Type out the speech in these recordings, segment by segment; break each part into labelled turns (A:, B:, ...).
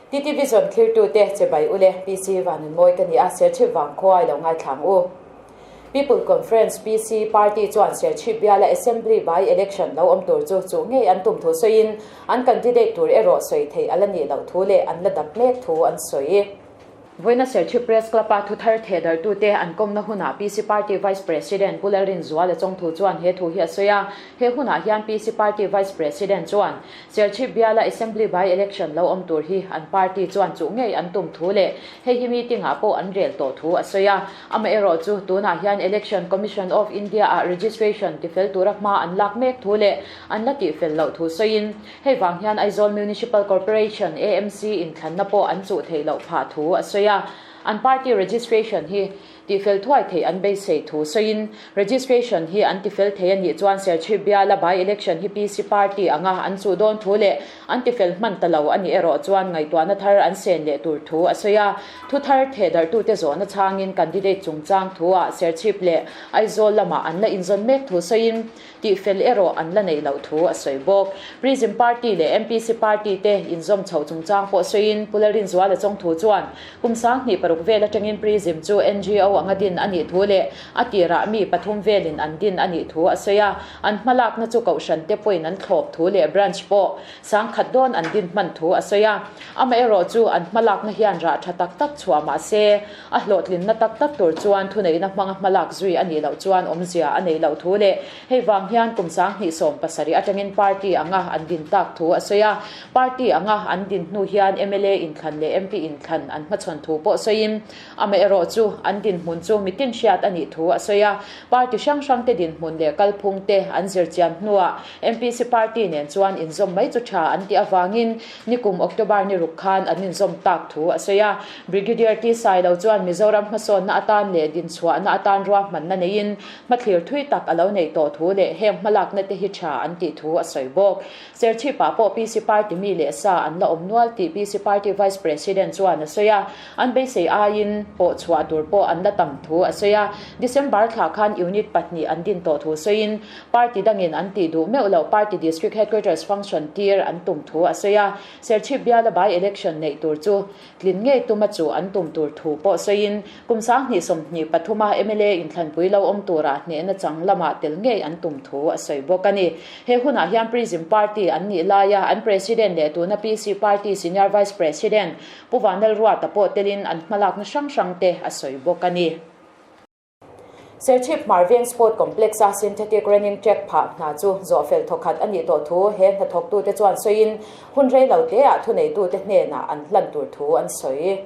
A: TT Vision thlirtute chibai ule PC Vanunmawi ka ni a, Serchhip vangkhua i lo ngaithlang u. People Conference, PC, Party chuan Serchhip biala Assembly by Election lo awm tur chu chuh ngei an tum thu sawiin an candidate tur erawh sawi theih a la nih loh thu leh an la dap mek thu an sawi. Vawiina Serchhip Press Club-a thuthar thehdarhtute an kawmna hunah PC Party Vice President Pu Lalrinzuala Chawngthu chuan he thu hi a sawi a. He hunah hian PC Party Vice President chuan Serchhip biala Assembly by Election lo awm tur hi an party chuan chuh ngei an tum thu leh hei hi meeting-ah pawh an rel tawh thu a sawi a. Amaherawhchu tunah hian Election Commission of India-ah registration tifel tura hma an lak mek thu leh an la tihfel loh thu sawiin hei vang hian Aizawl Municipal Corporation, AMC, inthlanna pawh an chuh theih loh phah thu a sawi a. An party registration hi tihfel thuai theih an beisei thu sawiin registration hi an tifel thei a nih chuan Serchhip biala by election hi PC party anga an chuh dawn thu leh an tifel hman ta lo a nih erawh chuan ngaihtuahna thar an sen leh tur thu a sawi a. Thu thar thehdarhtute zawhna chhangin candidate chungchang thuah Serchhip leh Aizawl lamah an la inzawn mek thu sawiin Tihfel erawh an la neih loh thu a sawi bawk. Prism Party leh MPC Party te inzawm chhoh chungchang pawh sawiin Pu Lalrinzuala Chawngthu chuan kum 2006 vel atangin Prism chu NGO anga din a nih thu leh a tirah mi pathum velin an din a nih thu a sawi a. An hmalakna chu kohhran te pawhin an thlawp thu leh branch pawh 10,000 dawn an din hman thu a sawi a. Amaherawh chu an hmalakna hian rah tha tak tak chhuah mah se, A hlawhtlinna tak tak tur chuan thuneihna hmanga hmalak zui a nih loh chuan awmzia a neih loh thu leh hei vang hian kum 2017 atangin party anga an din tak thu a sawi a. Party anga an din hnu hian mla inthlan leh MP inthlan an hmachhawn thu pawh sawiin amaherawh chu an dinhmun chu mitin hriat a nih thu a sawi a. Party hrang hrangte dinhmun leh kalphung te an zirchian hnuah MPC party nen chuan inzawm mai chu tha an tih avangin nikum October ni ruk khan an inzawm tak thu a sawi a. Brigadier T. Sailo chuan Mizoram hmasawnna atan leh dinchhuahna atan ruahmanna neiin hmathlir thui tak a lo neih tawh thu leh heng hmalakna te hi tha an tih thu a sawi bawk. Serchhip-ah pawh PC Party mi leh sa an la awm nual tih PC Party Vice President chuan a sawi a, an beisei aiin pawh chhuah tur pawh an la tam thu a sawi a. December thla khan unit pahnih an din tawh thu sawiin party dangin an tih duh meuh loh party District Headquarters function tir an tum thu a sawi a. Serchhip biala by election neih tur chu Tlin ngei tuma chu an tum tur thu pawh sawiin kum 2023 a mla inthlanpui lo awm turah hnehna chang lamah tel ngei an tum thu a sawi bawk a ni. He hunah hian Prism Party an nih laia an President leh tuna PC Party Senior Vice President Pu Vanlalruata pawh telin an hmalakna hrang hrangte a sawi bawk a ni. Serchhip Hmarveng Sport Complex-a synthetic running track phah hna chu zawhfel thawkhat a nih tawh thu he hnathawktute chuan sawiin hun rei lo teah thuneitute hnenah an hlan tur thu an sawi.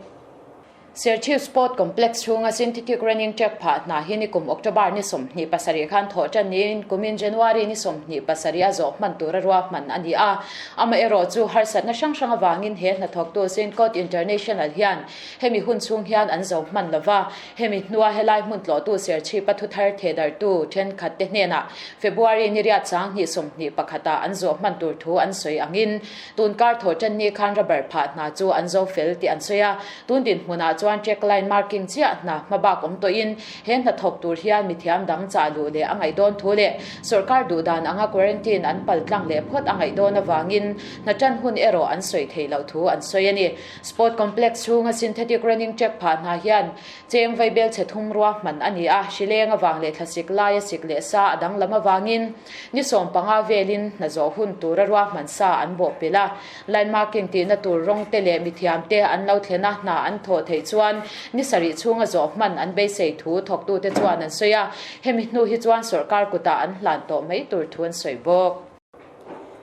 A: Serchhip Sport Complex chhunga synthetic running track phah hna hi nikum October ni 27 khan thawh tan niin kumin January ni 27 a zawh hman tura ruahman a ni a. Amaherawhchu harsatna hrang hrang avangin he hnathawktu Syncot International hian hemi hun chhung hian an zo hman lova. Hemi hnua helai hmun tlawhtu Serchhipa thuthar thehdarhtu thenkhatte hnenah February ni riat 2021 ah an zawh hman tur thu an sawi angin tun kar thawh tan ni khan rubber phah hna chu an zo fel tih an sawi a. Tun dinhmunah chuan track line marking chiah hna hmabak awm tawhin he hna thawk tur hian mithiam dang chah luh leh a ngaih dawn thu leh sawrkar duh dan anga quarantine an pal tlang leh phawt a ngaih dawn avangin hna tan hun erawh an sawi theih loh thu an sawi a ni. Sport complex chhunga synthetic running track phah hna hian cheng vaibel chhe thum ruahman a ni a, hrileng avang leh thlasik laia sik leh sa a danglam avangin ni 15 velin hna zawh hun tura ruahman sa an bawh pelh a. Line marking tihna tur rawng te leh mithiam te an lo thlen a, hna an thawh theih chuan ni sarih chhunga zawh hman an beisei thu thawktute chuan an sawi a, hemi hnu hi chuan sawrkar kutah an hlan tawh mai tur thu an sawi bawk.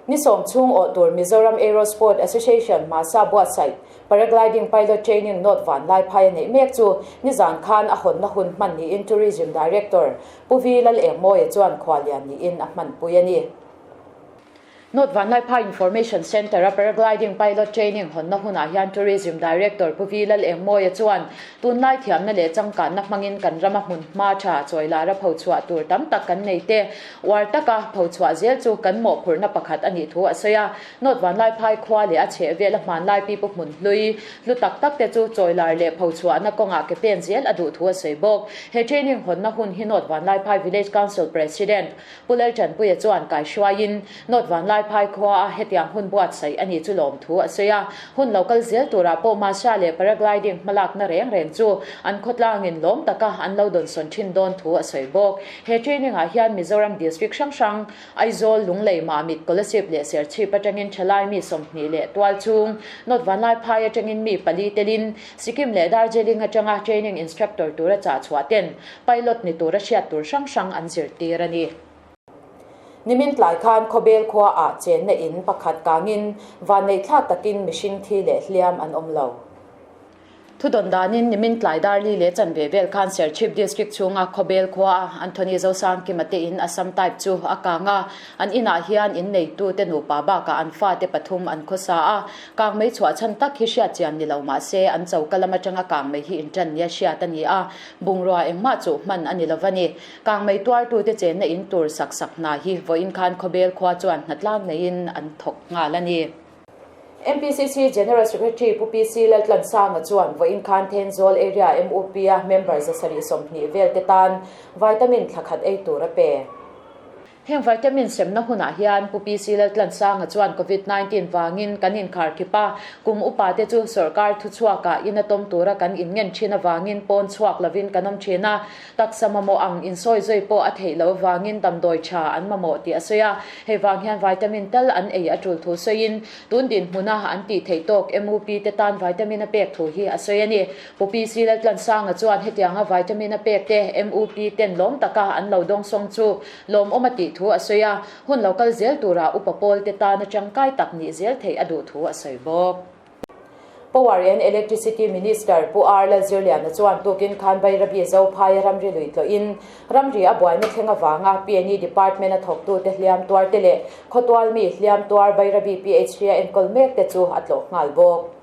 A: Ni sawm chhung awh tur Mizoram Aero Sport Association hmasa buatsaih Paragliding Pilot Training Note vanlai phai a neih mek chu nizan khan a hawnna hun hman niin Tourism Director Pu Vi Lalengmawia chuan khuallian niin a hmanpui a ni. Note vanlai phai Information Centre a Paragliding Pilot Training hawnna hunah hian Tourism Director Pu Vi Lalengmawia chuan Tunlai thiamna leh changkanna hmangin kan rama hmun hma tha chawilara phochhuah tur tam tak kan nei te. Uar taka phochhuah zel chu kan mawhphurhna pakhat a nih thu a sawi a. North Vanlaiphai khua leh a chhehvel a hmanlai pipu hmun hlui hlu tak tak te chu chawilar leh phochhuahna kawngah ke pen zel a duh thu a sawi bawk. He training hawnna hun hi North Vanlaiphai Village Council President Pu Laltanpuia chuan kaihruaiin North Vanlaiphai Vanlaiphai khua a hetiang hun buatsaih a ni chu lawmthu a sawi a. Hun lo kal zel turah pawh Masha leh Paragliding hmalakna reng reng chu an khawtlangin lawm taka an lo dawnsawn thin dawn thu a sawi bawk. He training ah hian Mizoram District hrang hrang, Aizawl, Lunglei, Mamit, Kolasib leh Serchhip atangin thalai mi 20 leh tualchhung, North Vanlaiphai atangin mi pali telin Sikkim leh Darjeeling atanga training instructor tura chah chhuah ten pilot ni tura hriat tur hrang hrang an zirtir a ni. Nimin tlai khan Khawbel khua ah chenna in pakhat kangin vanneih thlak takin mihring thi leh hliam an awm lo. Thudawn danin nimin tlai Darli leh chanve vel khan Serchhip District chhunga Khawbel khua a Anthony Zosangkima te in Assam type chu a kang a, an inah hian inneitu te nupa bakah an fate pathum an khawsa a, Kangmei chhuah chhan tak hi hriat chian ni lo mah se, an choka lam atanga kangmei hi intan nia hriat a ni a, bungrua engmah chuh hman a ni lo va ni. Kangmei tuartute chenna in tur sak sak hna hi vawiin khan Khawbel khua chuan hnatlang neiin an thawk nghal a ni. MPCC General Secretary Pu PC Laltlansanga chuan vawiin khan Thenzawl Area MUP-a member 720 vel te tan vitamin thla khat ei tur a pe. Heng vitamin semna hunah hian Pu PC Laltlansanga chuan Covid 19 vangin kan inkhar khip a, kum upa te chu sawrkar thuchhuakah in a tawm tura kan inngen thin avangin pawn chhuak lovin kan awm thin a, taksa mamawh ang insawi zui pawh a theih loh avangin damdawi tha an mamawh tih a sawi a. Hei vang hian vitamin tal an ei a tul thu sawiin tun dinhmuna an tih theih tawk MUP te tan vitamin a pek thu hi a sawi a ni. Pu PC Laltlansanga chuan hetianga vitamin a pek te MUP ten lawm taka an lo dawngsawng chu lawmawm a tih thu a sawi a, hun lo kal zel tura upa pawl te tana tangkai tak nih zel theih a duh thu a sawi bawk. Power and Electricity Minister Pu R Lalzirliana chuan tukin khan Bairabi Zophaia ramri lui tlawhin ramri a buaina thleng avanga PNE Department a thawktute hliam tuar te leh khawtual mi hliam tuar Bairabi PHC a enkawl mek te chu a tlawh nghal bawk.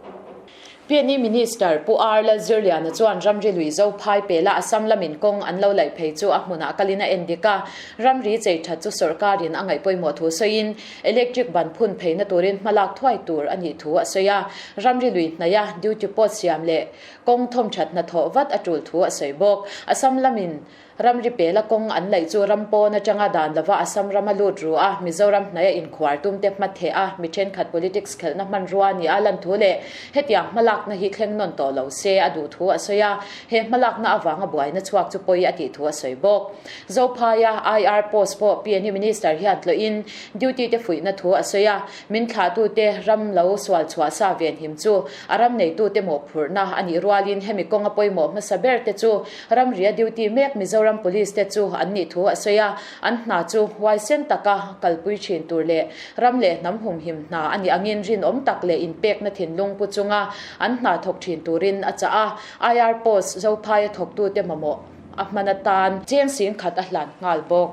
A: PNE Minister Pu R Lalzirliana chuan ramri lui Zophai pela Assam lamin kawng an lo laih phei chu a hmunah kalin a en dik a, ramri chei that chu sawrkarin a ngaih pawimawh thu sawiin electric ban phun pheina turin hmalak thuai tur a nih thu a sawi a, ramri lui hnaia duty post siam leh kawng thawmthat hnathawh vat a tul thu a sawi bawk. Assam lamin Ramri pela kawng an laih chu ram pawn atanga dan lova Assam rama lut ru a, Mizoram hnaia inkhuar tumte hma theh a, mi thenkhat politics khelhna hmanrua ni a lan thu leh hetiang hmalakna hi thleng nawn tawh lo se a duh thu a sawi a, he hmalakna avanga buaina chhuak chu pawi a tih thu a sawi bawk. Zophaia IR post pawh PNU Minister hian tlawhin duty te fuihna thu a sawi a, min thlahtute ram lo sual chhuah sa venhim chu a ram neitute mawhphurhna a nih rualin hemi kawnga pawimawh hmasa ber te chu Ramria duty mek Mizoram Police te chu an nih thu a sawi a, an hna chu huaisen taka kalpui thin tur leh ram leh hnam humhim hna a nih angin rinawm tak leh inpekna thinlung pu chunga an hna thawk thin turin a chah a. IR Post Zophaia thawktute mamawh a hman atan cheng sing khat a hlan nghal bawk.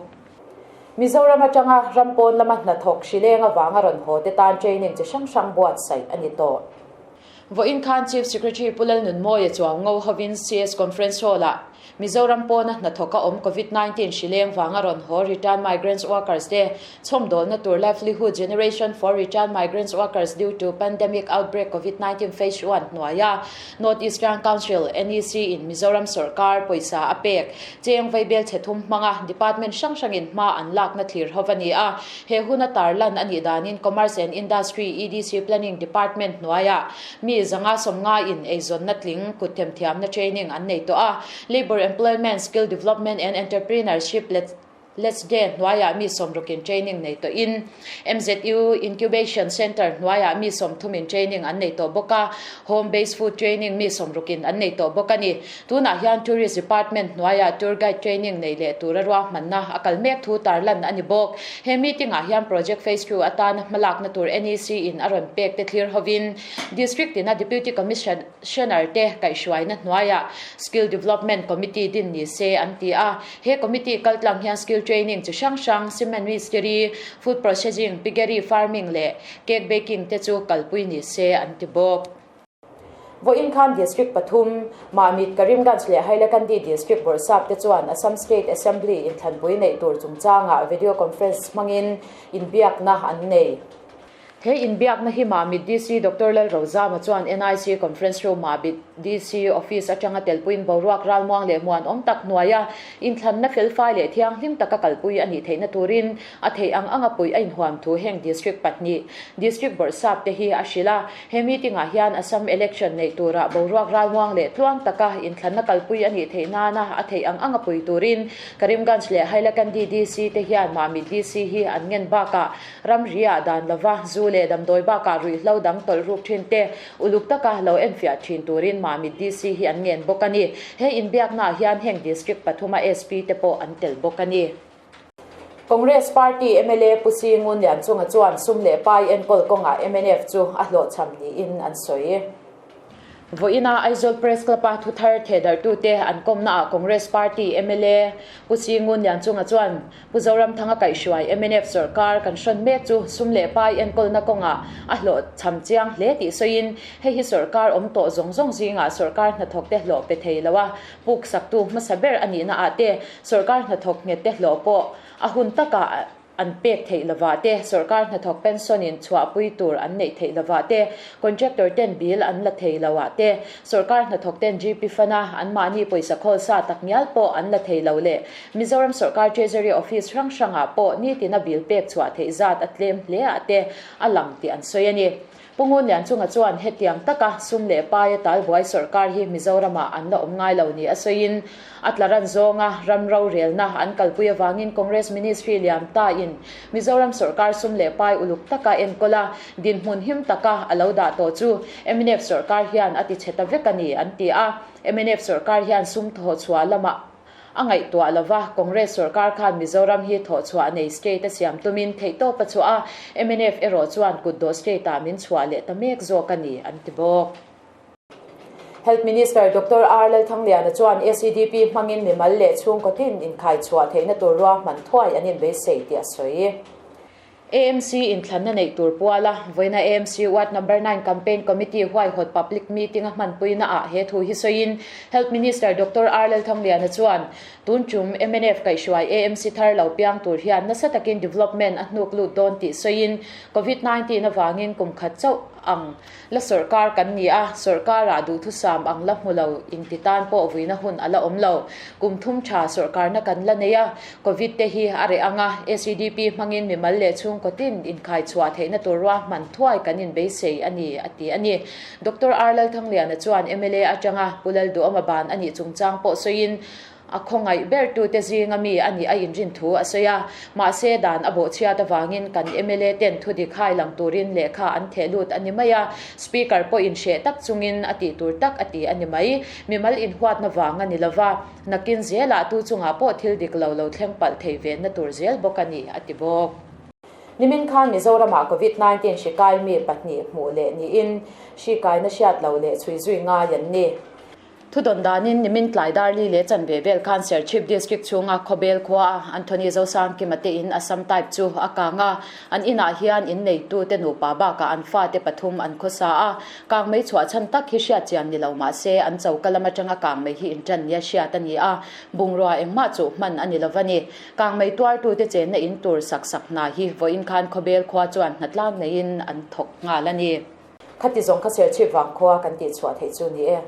A: Mizoram atanga ram pawn lama hnathawk hrileng avanga rawn haw te tan training chi hrang hrang buatsaih a ni tawh. Vawiin khan Chief Secretary Pu Lalnunmawia chuang ngo hovin CS Conference Hall-ah Mizoram pawna hnathawka awm Covid 19 hrileng vanga rawn haw Return Migrants Workers te chhawmdawlna tur Livelihood Generation for Return Migrants Workers Due to Pandemic Outbreak Covid 19 Phase I hnuaia North Eastern Council, NEC, in Mizoram sawrkar pawisa a pek cheng vaibel chhe thum hmanga department hrang hrangin hma an lakna thlir ho a ni a. He huna tarlan a nih danin Commerce and Industry EDC Planning Department hnuaiah mi zanga sawmnga in eizawnna tling kut themthiamna training an nei tawh a. Labour Employment, Skill Development and Entrepreneurship LESDE hnuaiah mi sawmrukin training nei tawhin MZU Incubation Centre hnuaiah mi sawmthumin training an nei tawh bawk a, Home Based Food Training mi sawmrukin an nei tawh bawk a ni. Tunah hian Tourist Department hnuaiah Tour Guide Training nei leh tura ruahmanna a kal mek thu tarlan a ni bawk. He meeting ah hian Project Phase II atana hmalakna tur NEC in a rawn pek te thlir hovin District ina Deputy Commissioner te kaihhruaina hnuaiah Skill Development Committee din ni se an ti a. He committee kaltlang hian skill training chi hrang hrang, cement mistiri, food processing, piggery farming leh cake baking te chu kalpui ni se an ti bawk. Vawiin khan District pathum, Mamit, Karimganj leh Hailakandi District bawrhsap te chuan Assam State Assembly inthlanpui neih tur chungchangah video conference hmangin inbiakna an nei. He inbiakna hi Mamit DC Doctor Lalrozama chuan NIC Conference Room Mamit DC Office atanga telpuiin boruak ralmuang leh muanawm tak hnuaia inthlanna felfai leh thianghlim taka kalpui a nih theihna turin a theih ang anga puih a inhuam thu heng District pahnih District Bawrhsap te hi a hrilh a. He meeting ah hian Assam Election neih turah boruak ralmuang leh tluang taka inthlanna kalpui a nih theih nana a theih ang anga pui turin Karimganj leh Hailakandi DC te hian Mamit DC hi an ngen bakah Ramriah dan lova zu leh damdawi bakah ruihhlo dang tawlh ruk thin te uluk taka lo enfiah thin turin Mamit DC hi an ngen bawk a ni. He inbiaknaah hian heng District pathuma SP te pawh an tel bawk a ni. Congress Party mla Pu Singun Lianchunga chuan sum leh pai enkawl kawngah mnf chu a hlawhchham niin an sawi. Vawiina Aizawl Press Club-a thuthar thehdarhtute an kawmnaah Congress Party mla Pu Singun Lianchunga chuan Pu Zoramthanga kaihhruai mnf sawrkar kan hrawn mek chu sum leh pai enkawlna kawngah a hlawhchham chiang hle tih sawiin hei hi sawrkar awm tawh zawng zawng zingah sawrkar hnathawkte hlawh pe thei loa puk saktu hmasa ber a nihna ah te sawrkar hnathawk nghette hlawh pawh a hun takah An pek theih lovah te, sawrkar hnathawk pension in chhuahpui tur an neih theih lovah te, contractor ten bill an la thei lo ah te, sawrkar hnathawk ten GP fund a anmahni pawisa khawl sa tak ngial pawh an la thei lo leh Mizoram sawrkar Treasury office hrang hrang ah pawh nitin a bill pek chhuah theih zat a tlem hle ah te a lang tih an sawi a ni. Pu Ngunlianchunga chuan hetiang taka sum leh paia talbuai sawrkar hi Mizoramah an la awm ngai lo ni a sawiin, a tla ran zawnga ram rorelna an kalpui avangin Congress Ministry liam tain Mizoram sawrkar sum leh pai uluk taka enkawl a, dinhmun him taka a lo dah tawh chu mnf sawrkar hian a tichhe ta vek a ni an ti a. Mnf sawrkar hian sum thawhchhuah lamah A ngaihtuah lova, Congress sorkar khan Mizoram hi thawhchhuah nei state a siam tumin theihtawp a chhuah a, mnf erawh chuan kutdawh state ah min chhuah leh ta mek zawk a ni, an ti bawk. Health Minister Doctor R Lalthangliana chuan SEDP hmangin mimal leh chhungkaw tin inkhaichhuah theihna tur ruahman thuai an inbeisei tih a sawi. AMC inthlanna neih tur puala vawiina AMC Ward Number 9 Campaign Committee huaihawt public meeting a hmanpuina ah he thu hi sawiin Health Minister Doctor R Lalthangliana chuan tun tum mnf kaihhruai AMC thar lo piang tur hian nasa takin development a hnuk lut dawn tih sawiin Covid 19 avangin kum khat chauh ang La sawrkar kan ni a, sawrkarah duhthusam ang la hmu lo inti tan pawh vuina hun a la awm lo. Kum thum tha sawrkarna kan la nei a, Covid te hi a reh ang a, SEDP hmangin mimal leh chhungkaw tin inkhai chhuah theihna tur ruahman thuai kan inbeisei a ni, a ti a ni. Doctor R Lalthangliana chuan mla atanga Pu Lalduhawma ban a nih chungchang pawh sawiin, A khawngaih bertute zinga mi a nih a inrin thu a sawi a, mahse dan a bawhchhiat avangin kan mla ten thudik hai lang turin lehkha an theh lut a ni mai a, Speaker pawhin hreh tak chungin a tih tur tak a ti a ni mai. Mimal inhuatna vang a ni lova, nakin zelah tu chungah pawh thil dik lo lo thleng palh thei venna tur zel bawk a ni, a ti bawk. Nimin khan Mizoramah Covid 19 hri kai mi pahnih hmuh leh niin hri kaina hriat lo leh chhui zui ngai an ni. Thudawn danin nimin tlai Darli leh chanve vel khan Serchhip District chhunga Khawbel khua a Anthony Zosangkima te in Assam type chu a kang a, an inah hian inneitute nupa bakah an fate pathum an khawsa a, kangmei chhuah chhan tak hi hriat chian ni lo mah se an choka lam atanga kangmei hi intan nia hriat a ni a, bungrua engmah chuh hman a ni lo va ni. Kangmei tuartute chenna in tur sak sak hna hi vawiin khan Khawbel khua chuan hnatlang neiin an thawk nghal a ni. Khati zawng kha Serchhip vang khua kan tihchhuah theih chu ni e.